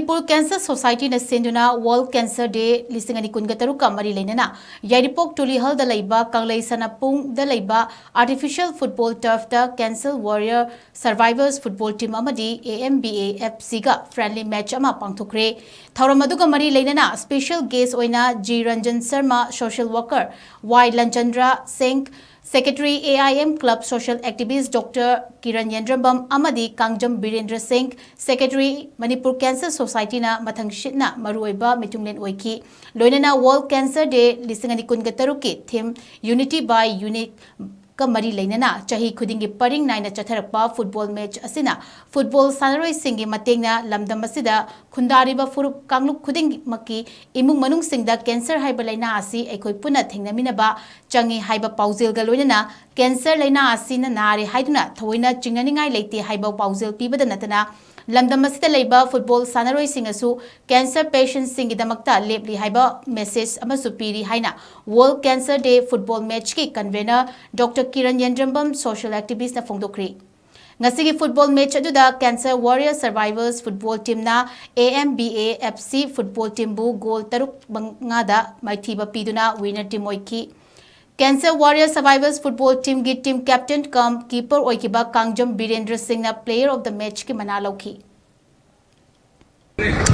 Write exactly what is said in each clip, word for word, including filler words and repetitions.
Manipur cancer ꯁꯣꯁꯥꯏꯇꯤꯅ ꯁꯤꯟꯗꯨꯅ world cancer ꯗꯦ ꯂꯤꯁꯤꯡ ꯑꯅꯤ ꯀꯨꯟꯒ ꯇꯔꯨꯛꯀ ꯃꯔꯤ ꯂꯩꯅꯅ ꯌꯥꯏꯔꯤꯄꯣꯛ ꯇꯨꯂꯤꯍꯜꯗ ꯂꯩꯕ ꯀꯪꯂꯩ ꯁꯅꯥꯄꯨꯡꯗ ꯂꯩꯕ ꯑꯥꯔꯇꯤꯐꯤꯁꯤꯌꯦꯜ ꯐꯨꯠꯕꯣꯜ ꯇꯔꯐꯇ cancer warrior survivors football team ꯑꯃꯗꯤ A M B A F Cꯒ ꯐ꯭ꯔꯦꯟꯗꯂꯤ ꯃꯦꯆ ꯑꯃ ꯄꯥꯡꯊꯣꯛꯈ꯭ꯔꯦ꯫ ꯊꯧꯔꯝ ꯑꯗꯨꯒ ꯃꯔꯤ ꯂꯩꯅꯅ ꯁ꯭ꯄꯦꯁꯦꯜ ꯒꯦꯁ ꯑꯣꯏꯅ G Ranjan Sharma, social worker Y Lanchandra Singh, secretary A I M club social activist doctor Kiran Yendrembam ꯑꯃꯗꯤ ꯀꯥꯡꯖꯝ ꯕꯤꯔꯦꯟꯗ꯭ꯔ ꯁꯤꯡ, ꯁꯦꯀ꯭ꯔꯦꯇꯔꯤ ꯃꯅꯤꯄꯨꯔ ꯀꯦꯟꯁꯔ ꯁꯣꯁꯥꯏꯇꯤꯅ ꯃꯊꯪꯁꯤꯠꯅ ꯃꯔꯨꯑꯣꯏꯕ ꯃꯤꯊꯨꯡꯂꯦꯟ ꯑꯣꯏꯈꯤ꯫ ꯂꯣꯏꯅꯅ ꯋꯥꯔꯜꯗ ꯀꯦꯟꯁꯔ ꯗꯦ ꯂꯤꯁꯤꯡ ꯑꯅꯤ ꯀꯨꯟꯒ ꯇꯔꯨꯛꯀꯤ ꯊꯤꯝ ꯌꯨꯅꯤꯇꯤ ꯕꯥꯏ ꯌꯨꯅꯤꯛ ꯀ ꯃꯔꯤ ꯂꯩꯅꯅ ꯆꯍꯤ ꯈꯨꯗꯤꯡꯒꯤ ꯄꯔꯤꯡ ꯅꯥꯏꯅ ꯆꯠꯊꯔꯛꯄ ꯐꯨꯠꯕꯣꯜ ꯃꯦꯆ ꯑꯁꯤꯅ ꯐꯨꯠꯕꯣꯜ ꯁꯥꯟꯅꯔꯣꯏꯁꯤꯡꯒꯤ ꯃꯇꯦꯡꯅ ꯂꯝꯗꯝ ꯑꯁꯤꯗ ꯈꯨꯟꯗꯥꯔꯤꯕ ꯐꯨꯔꯨꯞ ꯀꯥꯡꯂꯨꯞ ꯈꯨꯗꯤꯡꯃꯛꯀꯤ ꯏꯃꯨꯡ ꯃꯅꯨꯡꯁꯤꯡꯗ ꯀꯦꯟꯁꯔ ꯍꯥꯏꯕ ꯂꯥꯏꯅꯥ ꯑꯁꯤ ꯑꯩꯈꯣꯏ ꯄꯨꯟꯅ ꯊꯦꯡꯅꯃꯤꯟꯅꯕ ꯆꯪꯏ ꯍꯥꯏꯕ ꯄꯥꯎꯖꯦꯜꯒ ꯂꯣꯏꯅꯅ ꯀꯦꯟꯁꯔ ꯂꯥꯏꯅꯥ ꯑꯁꯤꯅ ꯅꯥꯔꯦ ꯍꯥꯏꯗꯨꯅ ꯊꯑꯣꯏꯅ ꯆꯤꯡꯅꯅꯤꯡꯉꯥꯏ ꯂꯩꯇꯦ ꯍꯥꯏꯕ ꯄꯥꯎꯖꯦꯜ ꯄꯤꯕꯗ ꯅꯠꯇꯅ ꯂꯝꯗꯝ ꯑꯁꯤꯗ ꯂꯩꯕ ꯐꯨꯠꯕꯣꯜ ꯁꯥꯟꯅꯔꯣꯏꯁꯤꯡꯅꯁꯨ ꯀꯦꯟꯁꯔ ꯄꯦꯁꯦꯟꯠꯁꯤꯡꯒꯤꯗꯃꯛꯇ ꯂꯦꯞꯂꯤ ꯍꯥꯏꯕ ꯃꯦꯁꯦꯖ ꯑꯃꯁꯨ ꯄꯤꯔꯤ ꯍꯥꯏꯅ ꯋꯥꯔꯜꯗ ꯀꯦꯟꯁꯔ ꯗꯦ ꯐꯨꯠꯕꯣꯜ ꯃꯦꯆꯀꯤ convenor doctor Kiran Yendrembam social ꯑꯦꯛꯇꯤꯚꯤꯁ꯭ꯠꯅ ꯐꯣꯡꯗꯣꯛꯈ꯭ꯔꯤ꯫ ꯉꯁꯤꯒꯤ ꯐꯨꯠꯕꯣꯜ ꯃꯦꯆ ꯑꯗꯨꯗ ꯀꯦꯟꯁꯔ ꯋꯥꯔꯤꯌꯔ ꯁꯔꯚꯥꯏꯚꯔꯁ ꯐꯨꯠꯕꯣꯜ ꯇꯤꯝꯅ A M B A F C football ꯇꯤꯝꯕꯨ ꯒꯣꯜ ꯇꯔꯨꯛ ꯃꯉꯥꯗ ꯃꯥꯏꯊꯤꯕ ꯄꯤꯗꯨꯅ ꯋꯤꯟꯅꯔ ꯇꯤꯝ ꯑꯣꯏꯈꯤ꯫ ꯀꯦꯟꯁꯔ ꯋꯥꯔꯤꯌꯔ ꯁꯔꯚꯥꯏꯚꯔꯁ ꯐꯨꯠꯕꯣꯜ ꯇꯤꯝꯒꯤ ꯇꯤꯝ ꯀꯦꯞꯇꯦꯟ ꯀꯝ ꯀꯤꯄꯔ ꯑꯣꯏꯈꯤꯕ ꯀꯥꯡꯖꯝ ꯕꯤꯔꯦꯟꯗ꯭ꯔ ꯁꯤꯡꯅ ꯄ꯭ꯂꯦꯌꯔ ꯑꯣꯐ ꯗ ꯃꯦꯆꯀꯤ ꯃꯅꯥ ꯂꯧꯈꯤ꯫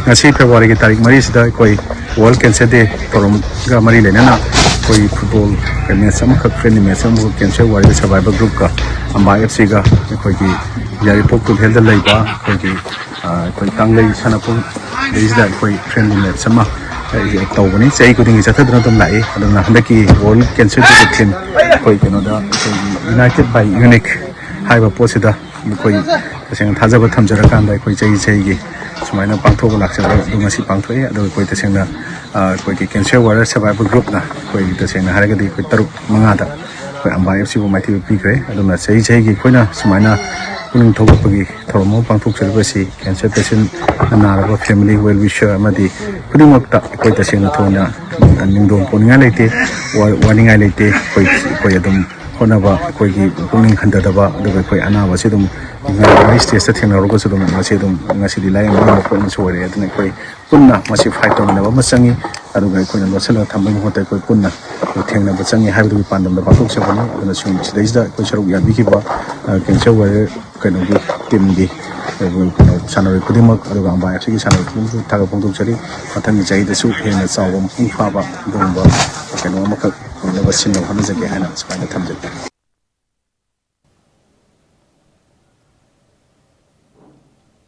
ꯉꯁꯤ ꯐꯦꯕ꯭ꯔꯨꯋꯥꯔꯤꯒꯤ ꯇꯥꯔꯤꯛ ꯃꯔꯤꯁꯤꯗ ꯑꯩꯈꯣꯏ ꯋꯥꯔꯜꯗ ꯀꯦꯟꯁꯔ ꯗꯦ ꯊꯧꯔꯝꯒ ꯃꯔꯤ ꯂꯩꯅꯅ ꯑꯩꯈꯣꯏ ꯐꯨꯠꯕꯣꯜ ꯃꯦꯆ ꯑꯃꯈꯛ, ꯐ꯭ꯔꯦꯟꯗꯂꯤ ꯃꯦꯆ ꯑꯃꯈꯛ ꯀꯦꯟꯁꯔ ꯋꯥꯔꯤꯌꯔ ꯁꯔꯚꯥꯏꯚꯔ ꯒ꯭ꯔꯨꯞꯀ ꯑꯝꯕꯥ F Cꯒ ꯑꯩꯈꯣꯏꯒꯤ ꯌꯥꯏꯔꯤꯄꯣꯛ ꯇꯨꯂꯤꯍꯜꯗ ꯂꯩꯕ ꯑꯩꯈꯣꯏꯒꯤ, ꯑ, ꯑꯩꯈꯣꯏ ꯀꯪꯂꯩ ꯁꯥꯟꯅꯄꯨꯡꯗꯩꯁꯤꯗ ꯑꯩꯈꯣꯏ ꯐ꯭ꯔꯦꯟꯗꯂꯤ ꯃꯦꯆ ꯑꯃ ꯇꯧꯕꯅꯤ꯫ ꯆꯍꯤ ꯈꯨꯗꯤꯡꯒꯤ ꯆꯠꯊꯗꯨꯅ ꯑꯗꯨꯝ ꯂꯥꯛꯏ꯫ ꯑꯗꯨꯅ ꯍꯟꯗꯛꯀꯤ ꯋꯥꯔꯜꯗ ꯀꯦꯟꯁꯔ ꯗꯦꯒꯤ ꯊꯤꯝ ꯑꯩꯈꯣꯏ ꯀꯩꯅꯣꯗ ꯑꯩꯈꯣꯏꯒꯤ ꯌꯨꯅꯥꯏꯇꯦꯗ ꯕꯥꯏ ꯌꯨꯅꯤꯛ ꯍꯥꯏꯕ ꯄꯣꯠꯁꯤꯗ ꯑꯩꯈꯣꯏ ꯇꯁꯦꯡꯅ ꯊꯥꯖꯕ ꯊꯝꯖꯔꯀꯥꯟꯗ ꯑꯩꯈꯣꯏ ꯆꯍꯤ ꯆꯍꯤꯒꯤ ꯁꯨꯃꯥꯏꯅ ꯄꯥꯡꯊꯣꯛꯑꯒ ꯂꯥꯛꯆꯕ ꯑꯗꯨ ꯉꯁꯤ ꯄꯥꯡꯊꯣꯛꯑꯦ꯫ ꯑꯗꯣ ꯑꯩꯈꯣꯏ ꯇꯁꯦꯡꯅ, ꯑ, ꯑꯩꯈꯣꯏꯒꯤ ꯀꯦꯟꯁꯔ ꯋꯥꯔꯤꯌꯔ ꯁꯔꯚꯥꯏꯚꯔ ꯒ꯭ꯔꯨꯞꯅ ꯑꯩꯈꯣꯏ ꯇꯁꯦꯡꯅ ꯍꯥꯏꯔꯒꯗꯤ ꯑꯩꯈꯣꯏ ꯇꯔꯨꯛ ꯃꯉꯥꯗ ꯑꯩꯈꯣꯏ ꯑꯝꯕꯥ F Cꯕꯨ ꯃꯥꯏꯊꯤꯕ ꯄꯤꯈ꯭ꯔꯦ꯫ ꯑꯗꯨꯅ ꯆꯍꯤ ꯆꯍꯤꯒꯤ ꯑꯩꯈꯣꯏꯅ ꯁꯨꯃꯥꯏꯅ ꯄꯨꯛꯅꯤꯡ ꯊꯧꯒꯠꯄꯒꯤ ꯊꯧꯔꯝ ꯑꯃ ꯄꯥꯡꯊꯣꯛꯆꯔꯤꯕ ꯑꯁꯤ ꯀꯦꯟꯁꯔ ꯄꯦꯁꯦꯟꯠ ꯅꯥꯔꯕ ꯐꯦꯃꯤꯂꯤ, ꯋꯦꯜ ꯋꯤꯁꯔ ꯑꯃꯗꯤ ꯈꯨꯗꯤꯡꯃꯛꯇ ꯑꯩꯈꯣꯏ ꯇꯁꯦꯡꯅ ꯊꯣꯏꯅ ꯅꯤꯡꯗꯣꯡ ꯄꯣꯛꯅꯤꯡꯉꯥꯏ ꯂꯩꯇꯦ, ꯋꯥ-, ꯋꯥꯅꯤꯡꯉꯥꯏ ꯂꯩꯇꯦ꯫ ꯑꯩꯈꯣꯏ, ꯑꯩꯈꯣꯏ ꯑꯗꯨꯝ ꯍꯣꯠꯅꯕ, ꯑꯩꯈꯣꯏꯒꯤ ꯄꯨꯛꯅꯤꯡ ꯍꯟꯊꯗꯕ, ꯑꯗꯨꯒ ꯑꯩꯈꯣꯏ ꯑꯅꯥꯕꯁꯤ ꯑꯗꯨꯝ ꯉꯝꯕ stage ꯇ ꯊꯦꯡꯅꯔꯒꯁꯨ ꯑꯗꯨꯝ ꯃꯁꯤ ꯑꯗꯨꯝ ꯉꯁꯤꯗꯤ ꯂꯥꯏꯌꯦꯡꯕ ꯉꯝꯕ ꯄꯣꯠ ꯑꯃꯁꯨ ꯑꯣꯏꯔꯦ꯫ ꯑꯗꯨꯅ ꯑꯩꯈꯣꯏ ꯄꯨꯟꯅ ꯃꯁꯤ fight ꯇꯧꯃꯤꯟꯅꯕ ꯑꯃ ꯆꯪꯉꯤ꯫ ꯑꯗꯨꯒ ꯑꯩꯈꯣꯏꯅ ꯂꯣꯠꯁꯤꯜꯂꯒ ꯊꯝꯕꯒꯤ ꯃꯍꯨꯠꯇ ꯑꯩꯈꯣꯏ ꯄꯨꯟꯅ ꯊꯦꯡꯅꯕ ꯆꯪꯉꯤ ꯍꯥꯏꯕꯗꯨꯒꯤ ꯄꯥꯟꯗꯝꯗ ꯄꯥꯡꯊꯣꯛꯆꯕꯅꯤ꯫ ꯑꯗꯨꯅ ꯁꯨꯝ ꯁꯤꯗꯩꯁꯤꯗ ꯑꯩꯈꯣꯏ ꯁꯔꯨꯛ ꯌꯥꯕꯤꯈꯤꯕ, ꯑ, cancer warrior ꯀꯩꯅꯣꯒꯤ team ꯒꯤ, ꯑ, ꯀꯩꯅꯣ ꯁꯥꯟꯅꯔꯣꯏ ꯈꯨꯗꯤꯡꯃꯛ, ꯑꯗꯨꯒ ꯑꯝꯕꯥ ꯑꯦꯐ ꯁꯤꯒꯤ ꯁꯥꯟꯅꯔꯣꯏ ꯈꯨꯗꯤꯡꯃꯛꯁꯨ ꯊꯥꯒꯠ ꯐꯣꯡꯗꯣꯛꯆꯔꯤ꯫ ꯃꯊꯪꯒꯤ ꯆꯍꯤꯗꯁꯨ ꯍꯦꯟꯅ ꯆꯥꯎꯕ, ꯃꯄꯨꯡ ꯐꯥꯕ ꯑꯗꯨꯒꯨꯝꯕ ꯀꯩꯅꯣ ꯑꯃꯈꯛ ꯑꯣꯏꯅꯕ ꯁꯤꯟꯅꯕ ꯍꯣꯠꯅꯖꯒꯦ ꯍꯥꯏꯅ ꯁꯨꯃꯥꯏꯅ ꯊꯝꯖꯒꯦ꯫